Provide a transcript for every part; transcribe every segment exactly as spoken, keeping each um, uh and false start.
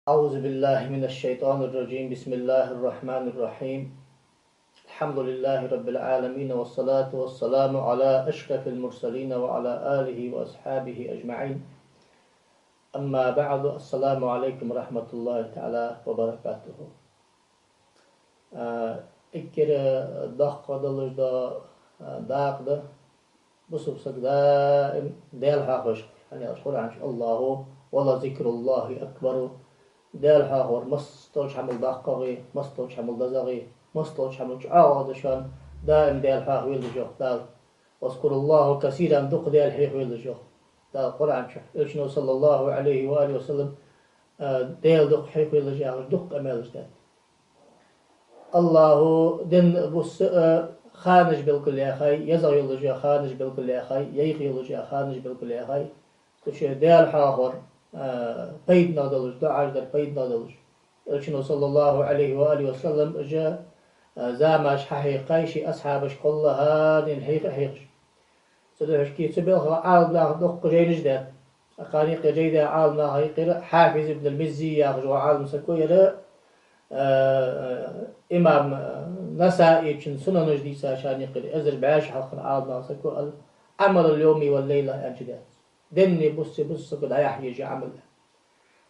أعوذ بالله من الشيطان الرجيم. بسم الله الرحمن الرحيم. الحمد لله رب العالمين، والصلاة والسلام على أشرف المرسلين وعلى آله وأصحابه أجمعين. أما بعد، السلام عليكم ورحمة الله تعالى وبركاته. А, эггара доккха долаш да, а, дакъа да бусалба саг даим Даьла хьоахавеш хилар. ХӀана аьлча Къуръан чу: «الله ولذكر الله أكبر». Даьла хьоахавар массадолча хӀамал доккхагӀа, массадолча хӀамал дезагӀа, массадолча хӀамал чӀоагӀагӀа да шоана даим Даьла хьоахавелаш, йоах Дала. «واذكروا الله كثيرا», дукха Даьла хьоахавелаш, йоах Дала Къуръан чу. Элчано, صلى الله عليه وآله وسلم, а, Даьла дукха хьоахавелаш яхаш дукха къамаьлаш даьд. АллахӀа денна бус а ханаш белгалъяьхай, езагӀа йолаш я ханаш белгалъяьхай, йӀайха йолаш я ханаш белгалъяьхай. Цу чу Даьла хьоахавар, а, пайданагӀа долаш, дуӀаш дар пайданагӀа долаш. Элчано, صلى الله عليه وآله وسلم, уж, а, замаш хьахьекхай ший асхьабашка кхоллахьа а хьийха а хьийхаш. Цудухьа шки цу белхах Ӏаламнаха дукха жайнаш даьд. Кхана юкъе жай даь Ӏаламнаха юкъера Хьафиз ибн аль-Миззи яхаш вола Ӏалам саг ва ер, а, имам Насаичун Сунанаш дийца шийна юкъера, эзар бӀаь шу хьалха Ӏаламнаха саг ва, «العمل اليوم والليلة» аьнна чу даьд. Деннеи бусеи бусалба саго дӀаяхьа езаш я Ӏамал.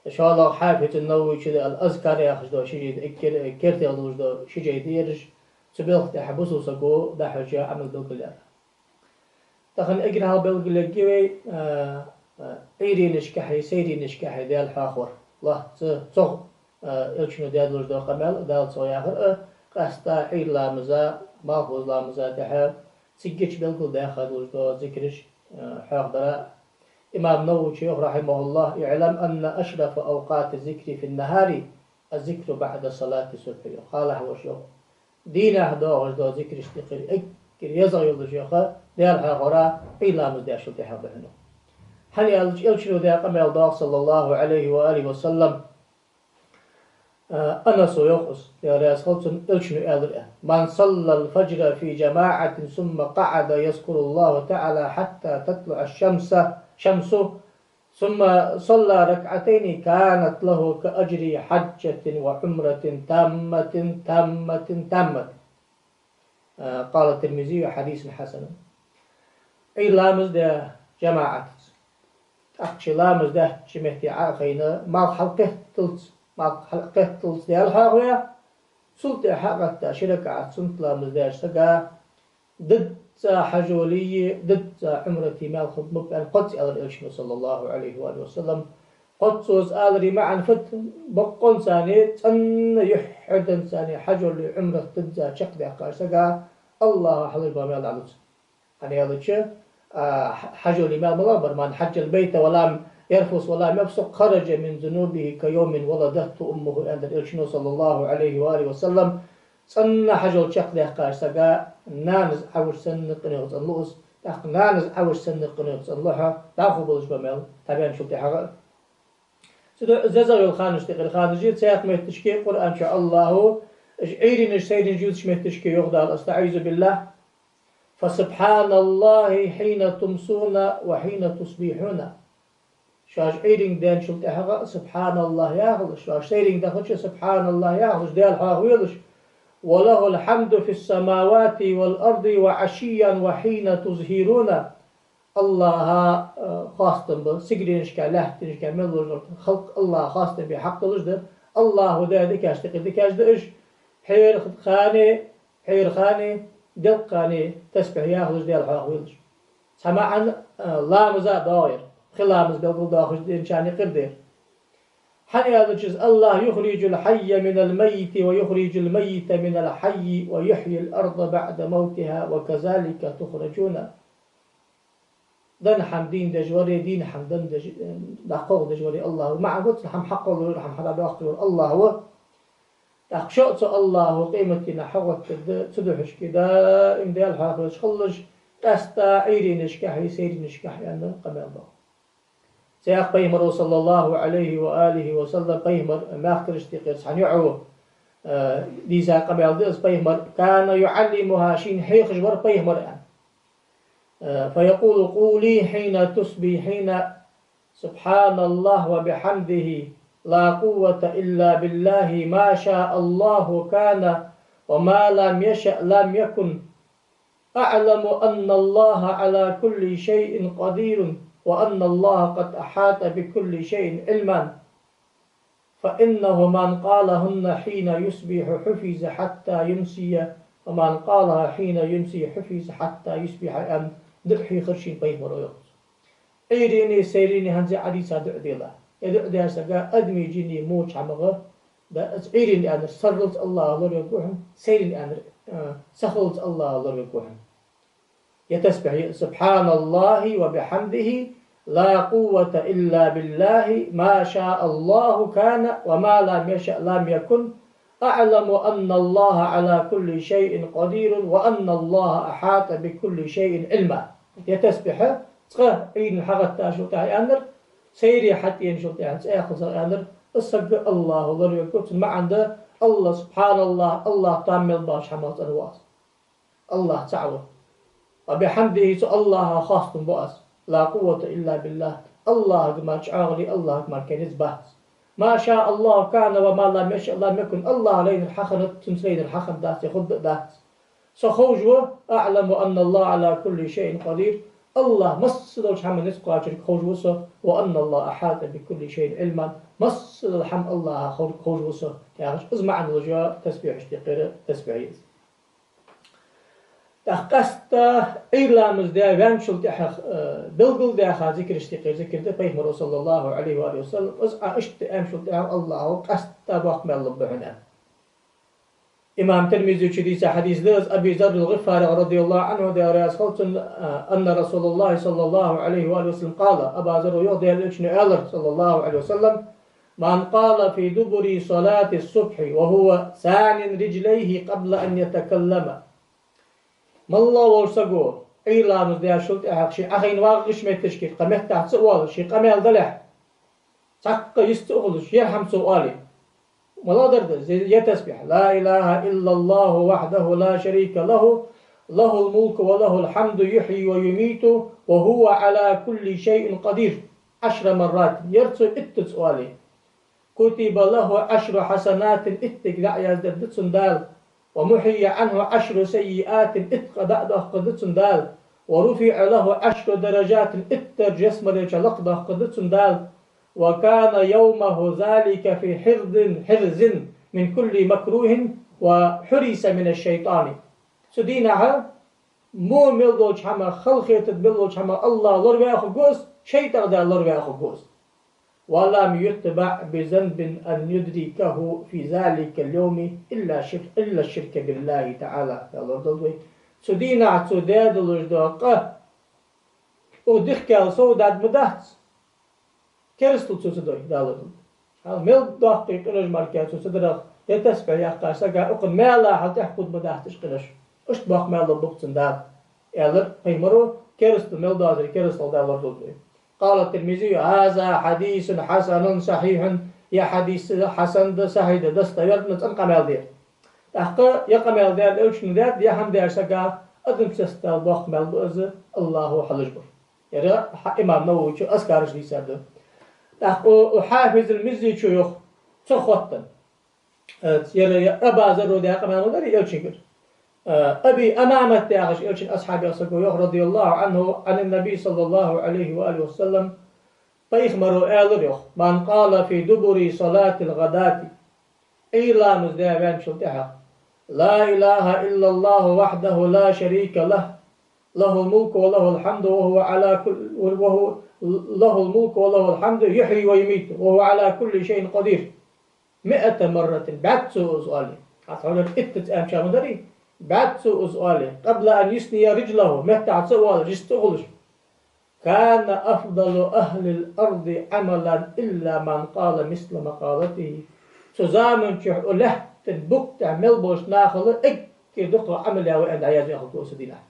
ШоллагӀа Хьафиз ан-Навави чу да «Аль-Азкар» яхаш дола ший жай да, эггара керте долаш дола ший жай да ераш, цу белха тӀа бусалба саго дӀахьош я Ӏамал белгалъяьр. Тахан эггара хьалха белгалъергья вай, а, а, Ӏуйренашкахьеи сайренашкахьеи Даьла хьоахавар. Лоацца цох, а, Элчано даь долаш дола къамаьл, Дала цох яхар а, къаьстта Ӏуйра ламаза, малхбуза ламаза тӀехьа, цигача белгалдаьха долаш дола зикраш, а, хьоахадар а. Имам Нававе йоах, رحمه الله: «اعلم أن أشرف أوقات الذكر في النهار الذكر بعد صلاة الصبح», йоах. Хала хьавоаш, йоах. Дийнахьа доагӀаш дола зикрашта юкъера эггара езагӀа йолаш, йоах, Даьла хьоахавар Ӏуйра ламаз даьчул тӀехьагӀа да хьона. ХӀана аьлча Элчано даь къамаьл да, صلى الله عليه وآله وسلم, а, Анаса йоах из, Даьла раьза хилва цунна, Элчано аьлар: «من صلى الفجر في جماعة ثم قعد يذكر الله تعالى حتى تطلع الشمس، شمس، ثم صلى ركعتين كانت له كأجر حجة وعمرة تامة، تامة، تامة». А, قال الترمذي: حديث حسن. Ӏуйра ламаз даь жамаӀатаца, тӀаккха ше ламаз даьча метте Ӏо а хайна, малх хьалкхетталца, малх хьалкхетталца Даьла хьоахаве, цул тӀехьа хьагӀатта ши ракаӀат суннат ламаз даьча сага дизза хьажолеи, дизза Ӏумратеи маьл хургба аьнна кхозза аьлар Элчано, صلى الله عليه وآله وسلم. Кхозза цо из алара маӀан фуд? Боккъонцани, цӀена юххьерденцани хьажоли, Ӏумрат дизза чакхдаьккхача сага АллахӀа хьалуш бола маьл дӀалу цунна. ХӀана аьлча, а, хьа-, хьажоли маьл малагӀа бар: «من حج البيت ولم يرفث ولم يفسق خرج من ذنوبه كيوم ولدته أمه», аьннадар Элчано, صلى الله عليه وآله وسلم. ЦӀена хьажол чакхдаьккхача сага нанас Ӏовуш санна къинойх цӀенлу из, тӀаккха нанас Ӏовуш санна къинойх цӀенлу хьо, дӀахо болаш бола маьл, тхьабаьнначул тӀехьагӀа а. Цудухьа из езагӀа йола ханаш да-кх ер ханаш, цхьаькха метташка Къуръан чу АллахӀа уж Ӏуйренаш, сайренаш ювцача метташка йоах Дала: أستعيذ بالله: «فسبحان الله حين تمسون وحين تصبحون». Шоаш Ӏуйренга даьнначул тӀехьагӀа «СубхьаналлахӀ» яхалаш, шоаш сайренга дахача «СубхьаналлахӀ» яхалаш, Даьла хьоахавелаш. «وله الحمد في السماوات والأرض وعشيا وحين تظهرون». АллахӀа, э, хоастам ба сигаленашкахь, лаьттанашкахь, мел долча халкъа АллахӀа хоастам бе хьакъ долаш да. АллахӀа даь дикаш, тӀаккха дикаш да уж. Пхьера хане, пхьера хане, делкъа хане тасбихь яхалаш, Даьла хьоахавелаш. Цхьа маӀан, а, ламаза а доагӀа ер, пхи ламаз белгалдоахаш денчарна юкъера да ер. ХӀана аьлча из: «الله يخرج الحي من الميت ويخرج الميت من الحي ويحيي الأرض بعد موتها وكذلك تخرجون». Денна хӀама дийна деш вари, дийна хӀама денна деш, э, дӀакхалхадеш вари АллахӀ ва. МаӀан гуц, хӀама хьакхоллар, хӀама хьадоаккхар АллахӀ ва. ТӀаккха шо а цу АллахӀа къематдийнахьа хьагӀоттаргда, цудухьа шки даим Даьла хьоахавеш хилалаш, къаьстта Ӏуйренашкахьеи сайренашкахьеи аьнна къамаьл да. Цхьаькха Пайхамара, صلى الله عليه وآله وسلم, Пайхамара мехкарашта юкъера цхьан йоӀо, э, дийца къамаьл да из. Пайхамар: «كان يعلمها», шийна хьехаш вар Пайхамар, аьнна. Э, «فيقول: قولي حين تصبحين سبحان الله وبحمده لا قوة إلا بالله، ما شاء الله كان، وما لم يشأ لم يكن. أعلم أن الله على كل شيء قدير، وأن الله قد أحاط بكل شيء علما، فإنه من قالهن حين يصبح حفظ حتى يمسي، ومن قالها حين يمسي حفظ حتى يصبح. Аьнна, дуӀа хьехар шийна пайхамаро, йоах цо. Ӏуйрийна, сайрийна хӀанз а Ӏадийца дуӀа делахь. Ер дуӀа деш сага адамий, жиний, воча хӀамах, да, из Ӏуйрийна аьннар сарралца АллахӀа лоравергва хьона, сайрийна аьннар, а, сахиллалца АллахӀа лоравергва хьона. Ер тасбихь я: سبحان الله وبحمده، لا قوة إلا بالله، ما شاء الله كان، وما لم يشأ لم يكن، أعلم أن الله على كل شيء قدير، وأن الله أحاط بكل شيء علما. Ер тасбихь цкъа Ӏуйрийна хьагӀаттачул тӀехьа аьннар, сайре хьатӀаеначул тӀехьа цӀаькхаза аьннар, из саг АллахӀа лоравергва, цун маӀан да: АллахӀ, سبحان الله, АллахӀ там мел бахача хӀамах цӀена ва из. АллахӀ цаӀ ва. وبحمده, цу АллахӀа хоастам ба аз. لا قوة إلا بالله. АллахӀага мара чӀоагӀал, АллахӀага мара кара низ бац. ما شاء الله كان وما لم يشأ لم يكن. АллахӀа лайнар хьахиннад, цунца лайнар хьахиннадац, е хургдац. Со ховш ва, أعلم أن الله على كل شيء قدير. АллахӀ массадолча хӀаман низ кхоачарга ховш ва со, وأن الله أحاط بكل شيء علما. Массадола хӀама АллахӀа ховш, ховш ва со, яхаш, из маӀан долаш тасбихьаш тӀехьара тасбихь я из. ТӀаккха къаьстта Ӏуйра ламаз даь ваьнначул тӀехьа, э, белгалдаьха зикараш тӀехьара зикар да пайхамаро, صلى الله عليه وآله وسلم, из Ӏа иштта аьнначул тӀехьа АллахӀа къаьстта боккха маьл лургба хьона. Имам Тирмизечо дийца хьадис да из, Аби Зарр ал-ГӀифаригӀ, رضي الله عنه, Даьла раьза хилва цунна, э, أن رسول الله صلى الله عليه وآله وسلم قال, Аба Зарро йоах, Даьла Элчано аьлар, صلى الله عليه وسلم: من قال في دبر صلاة الصبح وهو ثان رجليه قبل أن يتكلم. Малла волча саго Ӏуйра ламаз даьчул тӀехьа ше Ӏохайна вагӀача метташкара кхы меттах ца воалаш, ше къамаьл далехь, цхьаккха йист ца хулаш, ер хӀама цо оале, малагӀа дар да из, ер тасбихь: لا إله إلا الله وحده لا شريك له، له الملك وله الحمد يحيي ويميت وهو على كل شيء قدير، عشر مرات. Ер цо иттаза оале, كتب له عشر حسنات, иттег дӀаяздергда цунна Дала, ومحي عنه عشر سيئات, итт къа дӀадоаккхаргда цунна Дала, ورفع له عشر درجات, итт дарж ялсмален чу лакхдоаккхаргда цунна Дала, وكان يومه ذلك في حرز، حرز من كل مكروه وحرس من الشيطان. Цу дийнахьа во мел долча хӀамах, халахетаргда мел долча хӀамах АллахӀ лораваь хургва из, шайтӀах Дала лораваь хургва из. ولم يتبع بذنب أن يدركه في ذلك اليوم إلا شرك، إلا الشرك بالله تعالى. Дала лорадолда вай. Цу дийнахьа цо даь долаш дола къа, укх дихкел сов даьд ма дац, керастал цо ца дой, Дала лорадолда. Хьал мел доккхий къинош мара цо ца дарах, ер тасбихь яьккхача сага укхун маьла хьалтӀехьа хургда ма дац уж къинош. Иштта боккха маьл лургба цунна Дала, аьлар пайхамаро, керастал мел доацар керастал, Дала лорадолда вай. قال الترمذي: هذا حديث حسن صحيح. Ер хьадис хьасан да, сахьихь да, достоверно, цӀена къамаьл да ер. ТӀаккха ер къамаьл Даьла Элчано даьд, ер хӀама деш сага адамашта боккха маьл ба из, АллахӀо хьалуш бар. Ер хьа-, имам Нававечо Азкараш дийцар да. ТӀаккха у, у Хьафиз ал-Миззечо йоах, цох хоттаденна. Э, ер Аба Зарро даь къамаьл ма дарий Элчангара. Э, Аби Умамат яхаш Элчан асхьабех саго йоах, رضي الله عنه، عن النبي صلى الله عليه وآله وسلم, пайхамаро аьлар йоах: من قال في دبر صلاة الغداة, Ӏуйра ламаз даь ваьнначул тӀехьа, لا إله إلا الله وحده لا شريك له، له الملك وله الحمد وهو على كل، وهو، له الملك وله الحمد يحيي ويميت وهو على كل شيء قدير. مائة مرة, бӀаьзза из оале. Хьа, хьона иттаза аьннача ма дарий, бӀаьзза из оале. قبل أن يثني رجله, меттах ца воалаш, йист ца хулаш. كان أفضل أهل الأرض عملا إلا من قال مثل مقالته. Цу заман чухь укх лаьттан букъ тӀа мел болча нахал эггара дукхагӀа Ӏамал яь ва аьнна дӀаязваь хургва цу дийнахьа.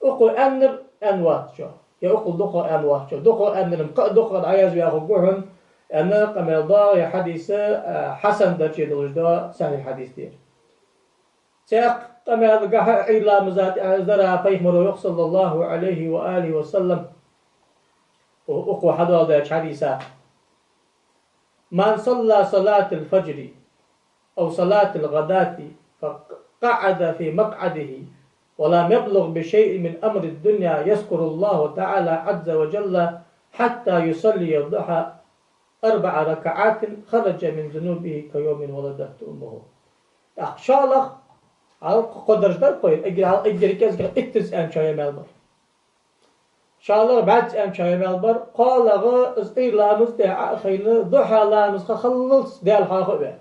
Укхо аьннар аьнна вац шо, е укхул дукхагӀа аьнна вац шо, дукхагӀа аьннар-м кхы а дукхагӀа дӀаязваь хургва хьона, аьнна, къамаьл да ер хьадис, а, хьасан дарже долаш да, сахьихь хьадис да ер. Цхьаькха къамаьлагахьа Ӏуйра ламаза тӀехьа из дар пайхамаро йоах, صلى الله عليه وآله وسلم, у-, укхо хьадоаладаьча хьадиса. من صلى صلاة الفجر أو صلاة الغداة فقعد في مقعده ولم يبلغ بشيء من أمر الدنيا يذكر الله تعالى عز وجل حتى يصلي الضحى أربع ركعات خرج من ذنوبه كيوم ولدته أمه. ТӀаккха шоллагӀа, хьалха кхо дарж дар кхоъ, эггара хьалха эггара кӀезигагӀа иттаза аьнначоа е мел бар. ШоллагӀа бӀаьзза аьнначоа е мел бар, кхоалагӀа из Ӏуйра ламаза тӀехьа а хайна, духьа ламаза ха халлалца Даьла хьоахаве.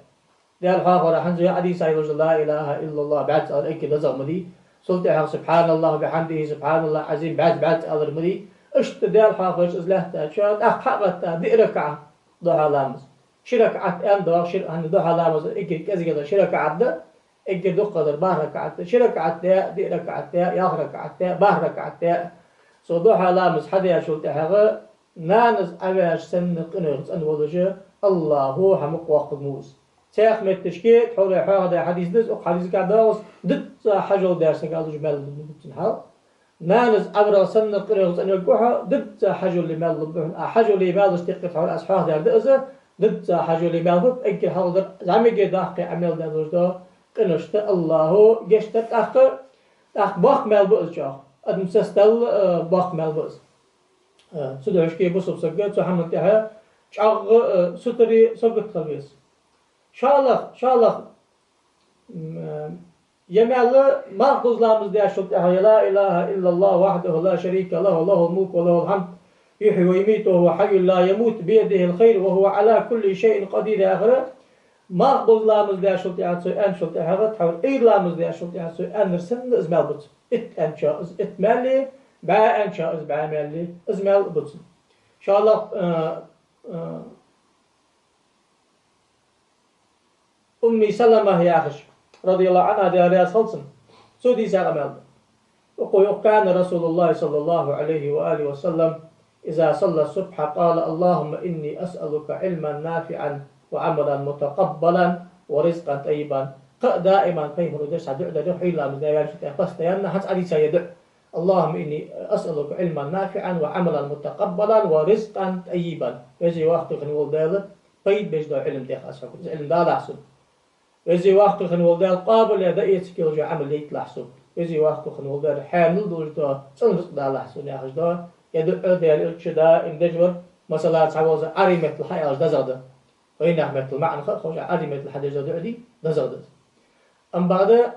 Даьла хьоахавар хӀанз а Ӏадийса йолаш да, لا إله إلا الله бӀаьзза алар эггара дезагӀа ма дий. Цул тӀехьагӀа سبحان الله وبحمده سبحان الله العظيم бӀаьзза, бӀаьзза алар ма дий. Иштта Даьла хьоахавеш из лаьттача, тӀаккха хьа а гӀетта, диъ ракаӀат духьа ламаза. Ши ракаӀат аьнна доагӀа, ши, хӀана духьа ламаза эггара кӀезигагӀа дар ши ракаӀат да, эггара дукхагӀдар бархӀ ракаӀат да, ши ракаӀат да, диъ ракаӀат да, ялх ракаӀат да, бархӀ ракаӀат да. Цу духьа ламаза хьадаьчул тӀехьагӀа нанас Ӏаваьча санна къинойх цӀена волаш АллахӀо хьамукъавоаккхаргва из. Цхьан моттиге тхьовра хьоахадаь хьадис да из, укх хьадисагахь доагӀа из, дизза хьажол даьр сага луш мел ба цун хьал. Нанас Ӏаварах санна къинойх цӀенвергва хьо, дизза хьажол е мел лургба хьона. А хьажол е мел луш тиккхар тхьовра аз хьоахадаьр да из, дизза хьажол е мел ба, эггара хьалха дар зӀамига даккха Ӏамал даь долаш да, къинош да АллахӀо гешт дар тӀаккха, тӀаккха боккха маьл ба из чӀоагӀа. Адам цаӀ сталла, э, боккха маьл ба из. Э, цудухьа шке бусалба саг цу хӀаман тӀехьа чӀоагӀа, э, сутара, сагота хила веза. ШоллагӀа, шоллагӀа, м, э, е маьл малхбуза ламаз даьчул тӀехьа, я لا إله إلا الله وحده لا شريك له، له الملك وله الحمد، يحيي ويميت وهو حي لا يموت، بيده الخير وهو على كل شيء قدير яхар, малхбуза ламаз даьчул тӀехьа, цо аьнначул тӀехьагӀа, тхьовра Ӏуйра ламаз даьчул тӀехьа, цо аьннар санна из маьл ба цун. Итт аьнначоа из итт маьл е, бӀаь аьнначоа из бӀаь маьл е, из маьл ба цун. ШоллагӀа, э, э, Умми Салама яхаш, رضي الله عنها, Даьла раьза хилва цунна, цо дийца къамаьл да. Укхо йоах: كان رسول الله صلى الله عليه وآله وسلم إذا صلى الصبح قال: اللهم إني أسألك علما نافعا وعملا متقبلا ورزقا طيبا. Кхы а даиман пайхамаро деш цхьа дуӀа дар, Ӏуйра ламаз даь ваьнначул тӀехьа постоянно хӀанз Ӏадийца е дуӀа: اللهم إني أسألك علما نافعا وعملا متقبلا ورزقا طيبا. Веза-воккха хинна вола Даьла, пайда беш дола Ӏилма дех аз хьога, из Ӏилма далахь сона. Веза-воккха хинна вола Даьла, къоабал а, дӀаэцарг а йолаш йола Ӏамал яйталахь сога. Веза-воккха хинна вола Даьла, хьаьнал долаш дола цӀена рузкъа далахь сона, яхаш дола е дуӀа Даьла Элчано даим деш вар. Масала, цхьаволча Ӏарбий меттала хьааьлча дезагӀа да. Вайнаьха меттала маӀан ха а ховш, Ӏарбий меттала хьадеш дола дуӀа дий, дезагӀа да из. Амма бакъда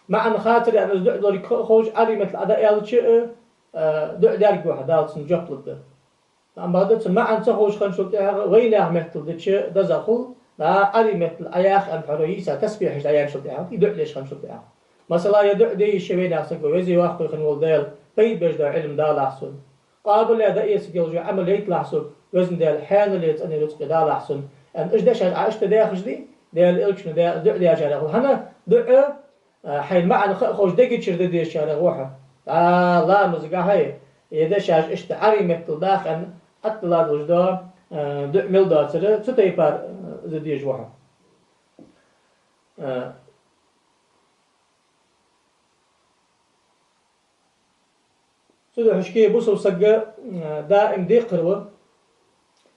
маӀан хацар а, из дуӀа долга ха а ховш, Ӏарбий меттала Ӏа дӀааьлча а, э, дуӀа даьрг ва хьа, Дала цунна жоп лургда. Амма бакъда цун маӀан ца ховш хинначул тӀехьагӀа вайнаьха меттала дича дезагӀа хул, дӀа Ӏарбий меттала Ӏа яха аьнна тхьовра йийца тасбихьаш дӀаяьнначул тӀехьагӀа, е дуӀа деш хинначул тӀехьагӀа. Масала, е дуӀа де йиш я вайнаьха саго: веза-воккха хинна вола Даьла, пайда беш дола Ӏилма далахь сона. Къоабал а, дӀаэцарг а йолаш йола Ӏамал яйталахь сога, Веза Даьла, хьаьнал а, цӀена а рузкъа далахь сона. Аьнна, уж дешаш Ӏа иштта даьхаш дий, Даьла Элчано даь, дуӀа даьчарех хул. ХӀана? ДуӀа а, хьайна маӀан ха а ховш, дега чура де дезачарех ва хьо. А, ламазагахьа е дешаш иштта Ӏарбий меттала даха аьнна, Ӏаттала долаш дола, а, дуӀа мел доацар, цу тайпара, а, из дезаш ва хьо. А, Цудухьа шке бусалба сага, м, даим декхар ва,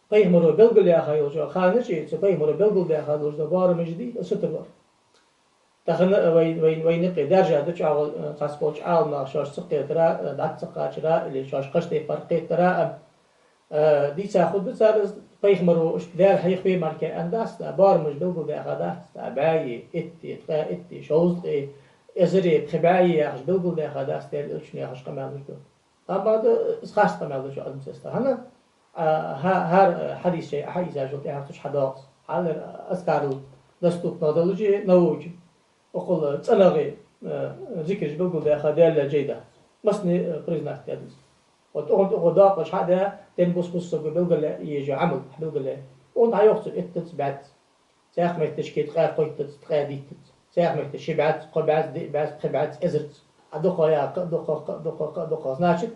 пайхамаро белгалъяьха йолча ханашка, цу пайхамаро белгалдаьха долаш дола боарамаш дий, сутара вар. Тахан а вай, вай, вайна юкъе даьржа да чӀоагӀа, э, цхьаболча Ӏаламнаха шоаш ца кхетара, э, дӀа ца кхачара, или шоаш кхыча тайпара кхетара, э, Э, дийца хургда цар из, пайхамаро иштта Даьла хьехаве мара аьнна дац, тӀа боарамаш белгалдаьха дац, тӀа бӀаьи, итти, ткъаь итти, шовзткъеи, эзари, пхи бӀаьи яхаш белгалдаьха дац, Даьла Элчано яхаш къамаьлаш да. Амма да из харц къамаьл да чу адам цеста. ХӀана, а, хӀа-, хӀара, а, хьадис шоай Ӏа хьаийцачул тӀехьагӀа цу чу хьадоагӀа из. Хьалхара азкарал доступно долаш, Нававийс. Укхул цӀенагӀа, э, зикараш белгалдаьха Даьла жай да. Массане, э, признать даьд из. Вот укхун тӀа укхо дакъа хьадаь, ден бус-бус саго белгалъяь езаш йола Ӏамал белгалъяь. Укхун тӀа йоах цо: иттаза, бӀаьзза. Цхьан моттиге ткъаь кхойттаза, ткъаь дийттаза. Цхьан моттиге ши бӀаьзза, кхо бӀаьзза, диъ бӀаьзза, пхи бӀаьзза, эзарза. А дукха я, кхы а дукха, кхы а дукха, кхы а дукха. Значит,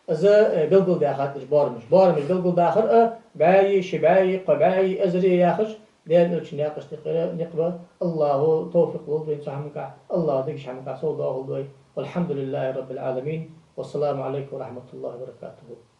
из, э, белгалдаьхад уж боарамаш. Боарамаш белгалдахар а, бӀаьи, ши бӀаьи, кхо бӀаьи, эзари яхаш, Даьла Элчано яьккхача тайпара никъ ба. АллахӀо товфикъ лолда вайна цу хӀамангахь. АллахӀо дикача хӀамангахь совдоахалда вай. والحمد لله رب العالمين. والسلام عليكم ورحمة الله وبركاته.